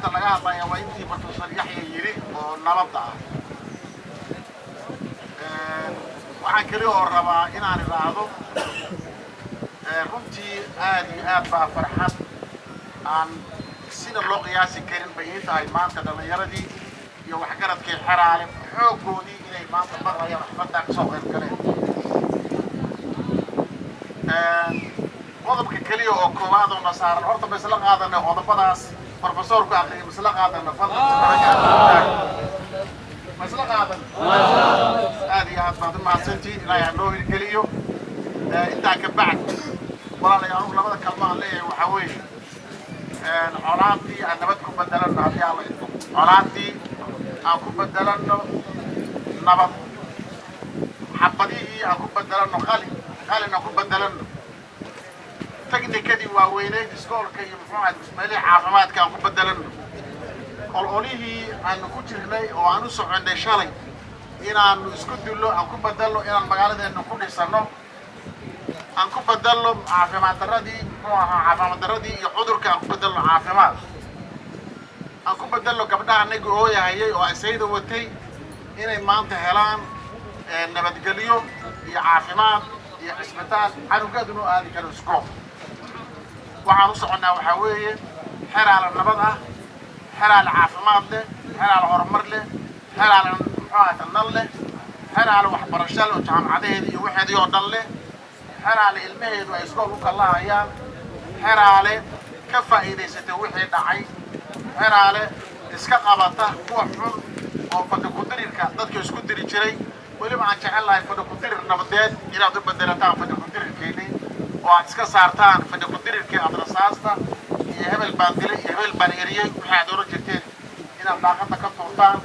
Inta laga hadlaya waa intii Professor Yaxya yidhi oo nabadda ah. Waxaan keli oo rabaa inaan idhaahdo, runtii aad iyo aad baa farxad aan sida loo qiyaasi karin bay ii tahay maanta dhallinyaradii iyo waxgaradkii Xeraale xooggoodii inay maanta maqlayaan, xafladdaa kasoo qayb galeen. Qodobka keliya oo koowaad oo na saaran horta ma isla qaadanay? Qodobadaas professorku aqriyay ma isla qaadana? Fadlan, ma isla qaadan? Aad iyo aad baad u mahadsantihiin. Ilaahay ha noo hirgeliyo. Intaa ka bacd, walaalayaal, anugu labada kalma aan leeyahay waxaa weeye, colaadii aan nabad ku bedelano. Haddii Alla idmo, colaadii aan ku bedelano nabad, xabadihii aan ku bedelano qalin, qalin aan ku bedelano, technikadii waaweyneyd, iskoolka iyo muxuu ahay, meelihii caafimaadka aan ku bedelano, ololihii aanu ku jirnay oo aan u soconnay shalay inaanu isku dullo aan ku bedelno inaan magaaladeena ku dhisano, aan ku bedelno caafimaad darradii, muxuu ahaa, caafimaad darradii iyo cudurka aan ku bedelno caafimaad, aan ku bedelno gabdhaha anaga ooyahayay oo asayda watay inay maanta helaan nabadgelyo iyo caafimaad iyo cisbitaal canugaaduna u aadi karo iskool. Waxaan u soconnaa waxaa weeye Xeraala nabad ah, Xeraala caafimaad leh, Xeraala horumar leh, Xeraala, muxuu ahaa, nal leh, Xeraala waxbarasho leh oo jaamacadaheeda iyo waxeedii oo dhan leh, Xeraale ilmaheedu ay iskool u kallahayaan, Xeraale ka faa'iidaysatay wixii dhacay, Xeraale iska qabata kuwa xun oo fadhi ku-dirirka dadka isku diri jiray. Weliba aan jecel lahay fadhi ku-dirir nabadeed inaad u bedelataan fadhi ku-dirirkeennii oo aad iska saartaan fadhi ku-dirirkii aad rasaasta iyo hebel baan dilay iyo hebel baan eriyey wixii aad oran jirteen inaad daaqada ka tuurtaan.